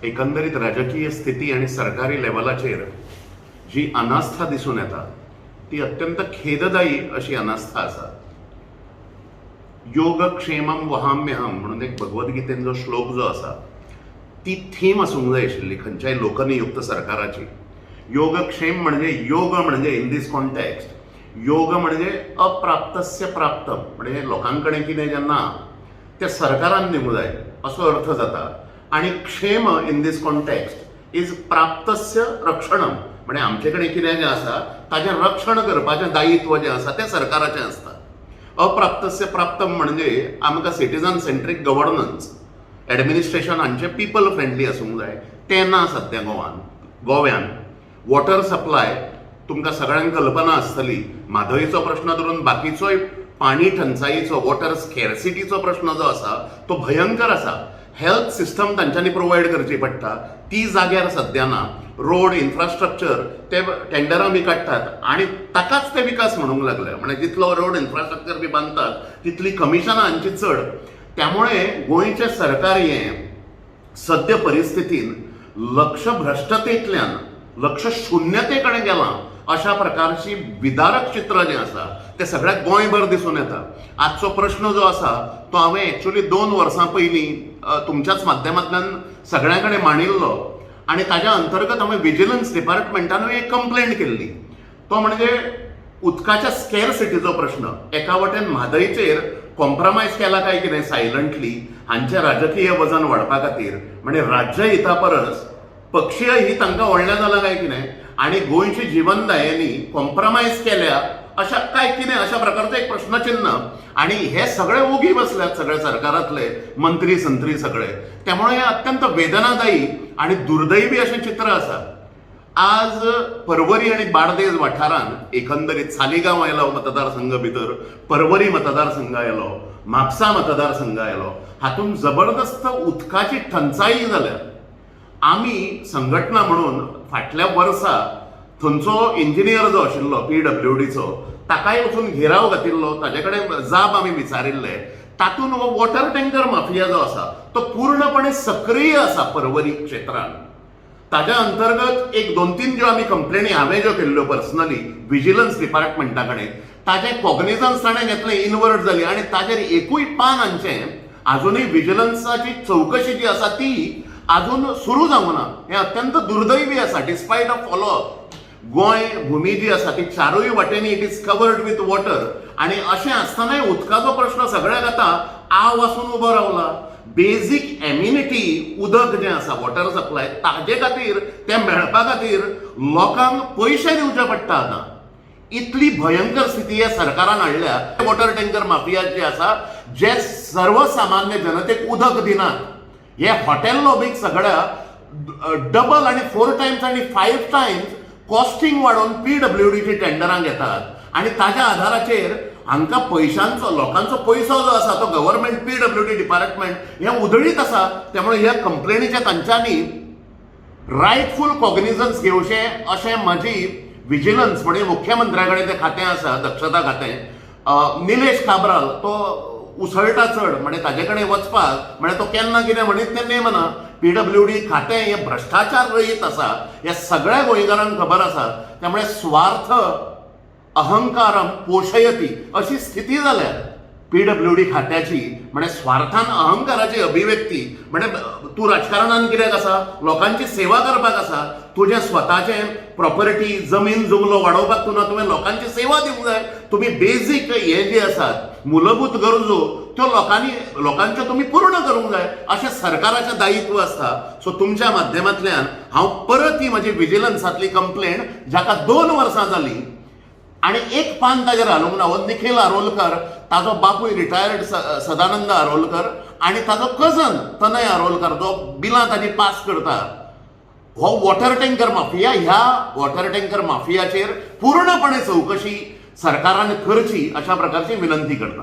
एकंदरीत राजकीय स्थिती आनी सरकारी लेवलाचेर जी अनास्था दिसून येता ती अत्यंत खेददायी अशी अनास्था आसा. योगक्षेमम वहाम्यहम म्हणून एक भगवद्गीतेन जो श्लोक जो आसा ती थीम आसूंक जाय आशिल्ली खंयच्याय लोकनियुक्त सरकाराची. योगक्षेम म्हणजे, योग म्हणजे इन दीस कॉन्टेक्स्ट योग म्हणजे अप्राप्तस्य प्राप्तम, म्हणजे लोकां कडेन कितें जें ना तें सरकारान दिवंक जाय असो अर्थ जाता. आनी क्षेम इन these context is प्राप्तस्य रक्षणम, म्हणजे आमचे कडेन कितें जें आसा ताजें रक्षण करपाचें दायित्व जें आसा तें सरकाराचें आसता. अप्राप्तस्य प्राप्तम म्हणजे आमकां सिटीजन सेंट्रीक गव्हर्नन्स, एडमिनिस्ट्रेशन हांचें पिपल फ्रेंडली आसूंक जाय, तें ना सद्या गोवान. गोव्यान वॉटर सप्लाय तुमकां सगळ्यांक कल्पना आसतली. म्हादयचो प्रश्न धरून बाकीचोय पाणी टंचाईचो, वॉटर स्कॅर्सिटीचो प्रश्न जो आसा तो भयंकर आसा. हेल्थ सिस्टम तांच्यांनी प्रोवायड करची पडटा, ती जाग्यार सद्या ना. रोड इन्फ्रास्ट्रक्चर ते टेंडरां बी काडटात आनी ताकाच ते विकास म्हणूंक लागले. म्हणजे जितलो रोड इन्फ्रास्ट्रक्चर बी बांदतात तितली कमिशनां हांची चड. त्यामुळे गोंयचें सरकार हें सद्य परिस्थितीन लक्षभ्रश्टतेंतल्यान लक्षशुन्यते कडेन गेलां अशा प्रकारची विदारक चित्र जें आसा तें सगळ्या गोंयभर दिसून येता. आजचो प्रश्न जो आसा तो हांवें एक्चुली 2 वर्सां पयलीं तुमच्याच माध्यमांतल्यान सगळ्यां कडेन मांडिल्लो आनी ताज्या अंतर्गत हांवें विजिलन्स डिपार्टमेंटानूय एक कंप्लेंट केल्ली. तो म्हणजे उदकाच्या स्कॅरसिटीचो प्रश्न. एका वटेन म्हादयचेर कॉम्प्रमायज केला काय कितें सायलंटली हांचें राजकीय वजन वाडपा खातीर, म्हणजे राज्य हिता परस पक्षीय हित तांकां व्हडलें जालां काय कितें आनी गोंयची जिवनदायनी कॉम्प्रमायज केल्या अशा काय कितें अशा प्रकारचें एक प्रश्नचिन्ह. आनी हे सगळे ओगी बसल्यात, सगळे सरकारांतले मंत्री संत्री सगळे. त्यामुळे हे अत्यंत वेदनादायी आनी दुर्दैवी अशें चित्र आसा. आज परवरी आनी बार्देज वाठारांत एकंदरीत सालिगांव आयलो मतदारसंघ भितर, परवरी मतदारसंघ आयलो, म्हापसा मतदारसंघ आयलो, हातूंत जबरदस्त उदकाची टंचाई जाल्या. आमी संघटना म्हणून फाटल्या वर्सा थंयचो इंजिनियर जो आशिल्लो पीडब्ल्यूडीचो ताकाय वचून घेराव घातिल्लो, ताजे कडेन जाब आमी विचारिल्ले. तातूंत हो वॉटर टँकर माफिया जो आसा तो पूर्णपणे सक्रीय आसा परवरी क्षेत्रांत. ताज्या अंतर्गत एक दोन तीन ज्यो आमी कंप्लेनी हांवें ज्यो केल्ल्यो पर्सनली विजिलन्स डिपार्टमेंटा कडेन, ताजें कॉग्निजन्स ताणें घेतलें, इनवर्ट जाली आनी ताजेर एकूय पान हांचें आजुनूय विजिलन्साची चवकशी जी आसा ती आजून सुरू जावंक ना. हें अत्यंत दुर्दैवी आसा. डिस्पायट ऑफ फॉलोअप, गोंय भूमी जी आसा ती चारूय वाटेंनी it is covered with water आनी अशें आसतनाय उदकाचो प्रश्न सगळ्याक आतां आव आसून उबो रावला. बेजीक एमिनिटी उदक जें आसा, वॉटर सप्लाय, ताजे खातीर, तें मेळपा खातीर लोकांक पयशे दिवचे पडटा आतां. इतली भयंकर स्थिती ह्या सरकारान हाडल्या. वॉटर टँकर माफिया जे आसा, जे सर्वसामान्य जनतेक उदक दिनात, हे हॉटेल लॉबीक सगळ्या डबल आनी फोर टायम्स आनी फायव टायम्स कॉस्टिंग वाडोवन पीडब्ल्यूडीची टेंडरां घेतात आनी ताज्या आधाराचेर हांकां पयशांचो, लोकांचो पयसो जो आसा तो गव्हर्मेंट, पीडब्ल्यूडी डिपार्टमेंट हें उधळीत आसा. त्यामुळे ह्या कंप्लेनीच्या तांच्यांनी रायटफूल कॉग्निजन्स घेवचें अशें म्हजी विजिलन्स, म्हणजे मुख्यमंत्र्या कडेन तें खातें आसा, दक्षता खातें, निलेश काब्राल तो उसळटा चड, म्हणजे ताजे कडेन वचपाक म्हणजे तो केन्ना कितें म्हणीत तें नेम ना. पीडब्ल्यूडी खातें हें भ्रश्टाचार रहीत आसा हें सगळ्या गोंयकारांक खबर आसा. त्यामुळे स्वार्थ अहंकारम पोशयती अशी स्थिती जाल्या पीडब्ल्यूडी खात्याची. म्हणजे स्वार्थान अहंकाराची अभिव्यक्ती. म्हणजे तूं राजकारणान कित्याक आसा? लोकांची सेवा करपाक आसा. तुजें स्वताचें प्रॉपर्टी, जमीन जुमलो वाडोवपाक तूं ना. तुवें लोकांची सेवा दिवंक जाय. तुमी बेजीक हे जे आसात मूलभूत गरजो त्यो लोकांनी, लोकांच्यो तुमी पूर्ण करूंक जाय अशें सरकाराचें दायित्व आसता. सो तुमच्या माध्यमांतल्यान हांव परत ही म्हजी विजिलन्सांतली कंप्लेन, जाका 2 वर्सां जालीं आणि एक पान ताजेर घालूंक ना, हो निखील आरोलकर, ताजो बापूय रिटायर्ड सदानंद आरोलकर आणि ताजो कजन तनय आरोलकर जो बिलां ताजी पास करता, हो वॉटर टँकर माफिया. ह्या वॉटर टँकर माफियाचेर पूर्णपणे चवकशी सरकारान करची अशा प्रकारची विनंती करता.